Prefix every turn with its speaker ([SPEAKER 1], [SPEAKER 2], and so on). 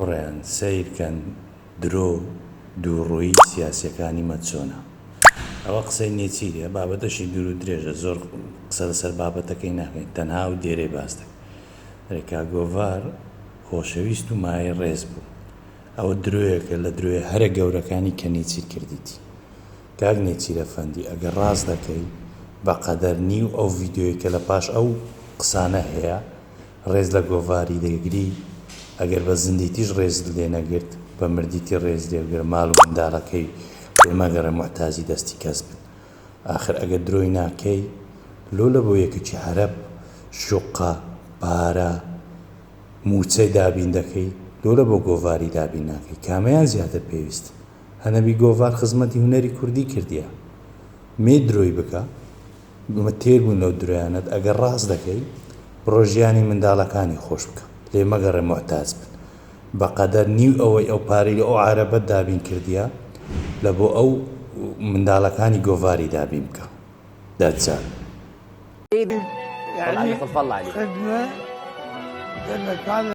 [SPEAKER 1] هاوڕێیان سەیرکەن درۆ و دووڕوویی سیاسیەکانی مە چۆنە. ئەوە قسەی نێچیرە، بابەتەشی دوور و درێژە زۆر قسە لەسەر بابەتەکەی ناکەین تەنها ئەو دێرەی باس دەکەین. ئەرێ کاک گۆڤار خۆشەویست و مایەی ڕێز بوو. ئەوە درۆیەکە لە درۆیە هەرە گەورەکانی کە نێچیر کردیتی. کاک نێچیر ئەفەندی ئەگەر ڕاست دەکەی بەقەدەر نیو ئەو ڤیدیۆیەی کە لە پاش ئەو قسانە هەیە ڕێز لە گۆڤاری دەگری ئەگەر بە زیندیتیش ڕێزت لێ نەگرت بە مردیتی ڕێز لێ بگرە مال و مندالەکەی لێ مەگەڕێ موحتاجی دەستی کەس بن ئاخر ئەگەر درۆی ناکەی لۆ لە بۆ یەکەکی عەرەب شوقە پارە موچەی دابین دەکەی لۆ لە بۆ گۆڤاری دابین ناکەی کامەیان زیاتر پێویستن هەنەبی گۆڤار خزمەتی هونەری کوردی کردیە مێ درۆی بکە ئێمە تێر بووین لەو درۆیانەت ئەگەر ڕاست دەکەی بڕۆ ژیانی منداڵەکانی خۆش بکە لێ مەگەڕێ موحتاج بن بەقەدەر نیو ئەوەی ئەو پارەی لە ئەو عەرەبەت دابین کردیە لە بۆ ئەو منداڵەکانی گۆڤاری دابین بکە دەجال.
[SPEAKER 2] يعني خدمة.